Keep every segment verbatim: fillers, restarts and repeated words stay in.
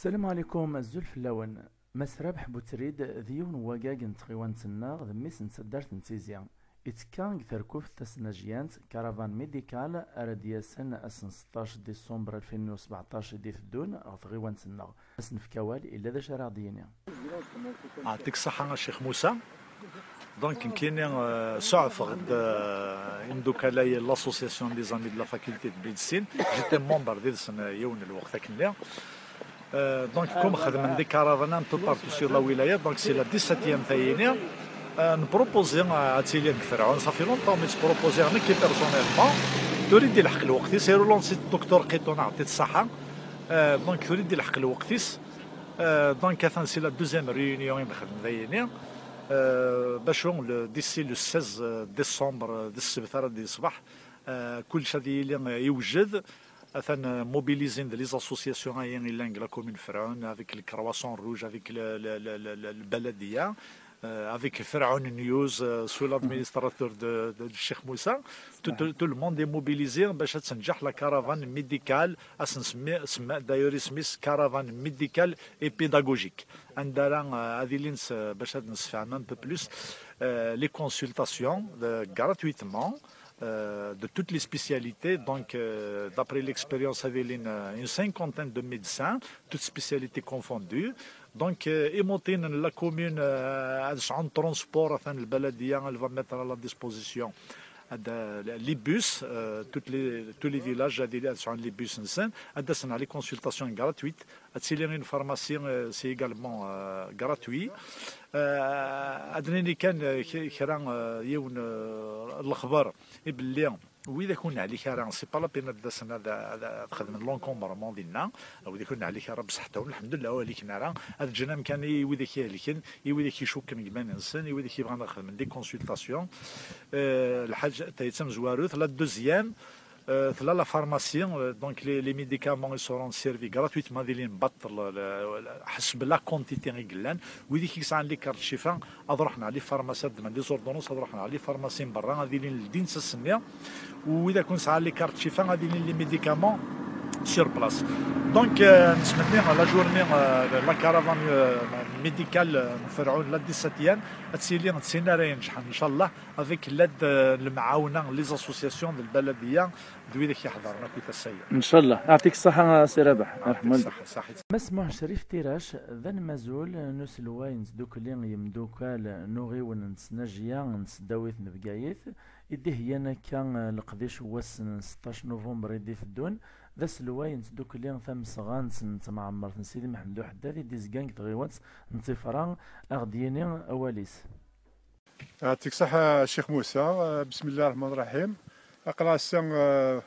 Salam ɛlikum, azul fell-awen. Mass Rabeḥ Butrid d yiwen n wagag n tɣiwant-nneɣ, d mmi-s n taddart n Tizi. Ittekka deg terkuft tasnajyant, Caravane Médicale, ara d-yasen ass n seṭṭac décembre alfin u sbeɛṭac i d-iteddun ɣer tɣiwant-nneɣ. Ad s-nefk awal, illa d acu ara ɣ-d-yini. Ɛṭik ṣṣeḥḥa a Ccix Musa. Donc, nekkini, euh, suɛfeɣ-d, euh, imdukal-ayi, l'association des amis de la faculté de médecine. J'étais membre did-sen, euh, yiwen n lweqt akken-nni. Euh, donc, comme xedmen des caravanes un peu partout sur la wilaya, donc c'est la dix-septième tayini. Euh, npropose, euh, ad tili deg Ferɛun, ça fait longtemps, mais npropose nekki personnellement. Tura i d-ilḥeq lweqt-is, irulansi docteur Qiton, ɛṭi-t ṣṣeḥḥa. Euh, donc, tura i d-ilḥeq lweqt-is. Euh, donc, atan c'est la deuxième réunion i nxedem dayini. Euh, bacu, le, d'ici le seize décembre, euh, d ssebt ara d-yeṣbeḥ, euh, kullec ad yili, euh, yewjed. Atan, euh, mobilisé les associations-ayi yellan deg la commune Ferɛun, avec le Croissant Rouge, avec le, le, le, le, le, le Baladia, euh, avec Ferɛun News, euh, sous l'administrateur de, de, de Cheikh Moussa. Tout, tout, tout le monde est mobilisé باش تنجح la caravane médicale, ad s-nsemmi, semma-, d'ailleurs isem-is caravane médicale et pédagogique. Anda ara, euh, ad ilin s-, باش ad nsefhem un peu plus, euh, les consultations, euh, gratuitement, euh, de toutes les spécialités. Donc, euh, d'après l'expérience, ad ilin, euh, une cinquantaine de médecins, toutes spécialités confondues. Donc, euh, imuṭinen n la commune, euh, ad sɛun transport, atan lbaladiya, elle va mettre à la disposition ad, euh, les bus, euh, toutes les, tous les villages, ad, ad sɛun les bus-nsen, ad d-asen ɣer les consultations gratuites, ad tili une pharmacie, euh, c'est également, euh, gratuit. Euh, ad nini kan, euh, k-, kra, euh, yiwen, euh, lexbar, i belli widak ur neɛlik ara, c'est pas la peine ad d-asen ad, ad, ad xedmen l'encombrement dinna, widak ur neɛlik ara, bṣeḥ-nwen, lḥemdullah, ur ɛliken ara, ad ǧǧen amkan i widak ihelken, i widak icukken deg iman-nsen, i widak yebɣan ad xedmen des consultations. Euh, lḥaǧa tayi d tamezwarut. La deuxième, euh, tella la pharmacie, euh, donc les, les médicaments ils seront servis gratuitement, ad ilin baṭel, le, le, ḥseb la quantité i yellan. Wid i yesɛan les cartes cifa, ad ruḥen ɣer les pharmacies, ad ddmen les ordonnances, ad ruḥen ɣer les pharmacies n berra, ad ilin ldin s ass-nni. U wid akk nesɛa les cartes cifa, ad ilin les médicaments sur place. Donc, euh, nesmenni la journée, euh, la caravane, euh, médicale, euh, n Ferɛun, la dix-septième, ad tili d tin ara inejḥen, ncallah, avec l'aide, euh, n lemɛawna n les associations d lbaladiya d widak iḥeḍren akk i tasa-yi. Ncallah. Ɛṭik ṣṣeḥḥa a Si Rabeḥ. Ɛṭik ṣṣeḥḥa, ṣaḥit. Mass Muḥ Crif Tirac d anmazul n uselway n tdukli n yemdukal n uɣiwen n tesnajya n tesdawit n Bgayet, i d-iheyyan akka, eh, leqdic n wass n seṭṭac november i d-iteddun, d aselway n tdukli tamesɣant n temɛemmert n Sidi Mḥemmed Uḥeddad i d-izgan deg tɣiwant n Tifra, a ɣ-d-yini awal-is. Ɛṭik ṣaḥa a Ccix Musa. Eh, bismillah ar-Rahman ar-Rahim. Aql-aɣ ass-a, eh,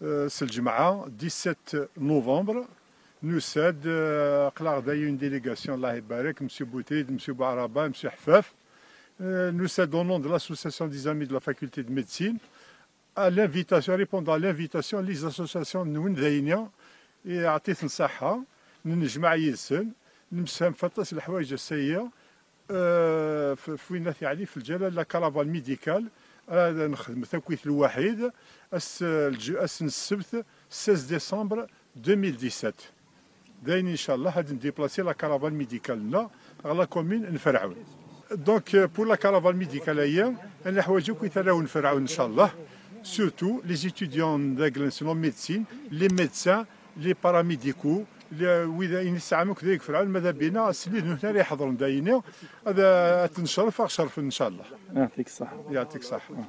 eh, s lǧemɛa, dix-sept novembre, nusa-d, eh, aql-aɣ-d ay une délégation, Allah ibarek, Monsieur Boutrid, Monsieur Bouaraba, Monsieur Ḥeffaf. Eh, nusa-d au nom de l'association des amis de la faculté de médecine, à l'invitation, répondre à l'invitation, les associations n win d ayen-a, i ɛṭit n ṣaḥa, nennejmaɛ yid-sen, nemsefham f aṭas n leḥwayeǧ ass-agi, eh, f-, f winna t-yeɛni f lǧal la caravane médicale, ad nexdem takkwit lwaḥid, ass, lǧ-, ass n ssebt, seize décembre deux mille dix-sept. Dayen, inchallah, ad ndéplacer la caravane médicale-nneɣ ɣer la commune n Ferɛun. Donc, euh, pour la caravane médicale-ayi, ad neḥwaǧ akk i tarraw n Ferɛun, inchallah, surtout les étudiants d aglan-nsen en médecine, les médecins, les paramédicaux, les, wid ayen yesɛan akk deg Ferɛun, ma d abina, srid n nutni ara iḥeḍren dayini, ad, ad t-necref, ad ɣ-cerfen, inchallah. Yɛṭik ṣṣeḥḥa. Yɛṭik ṣṣeḥḥa.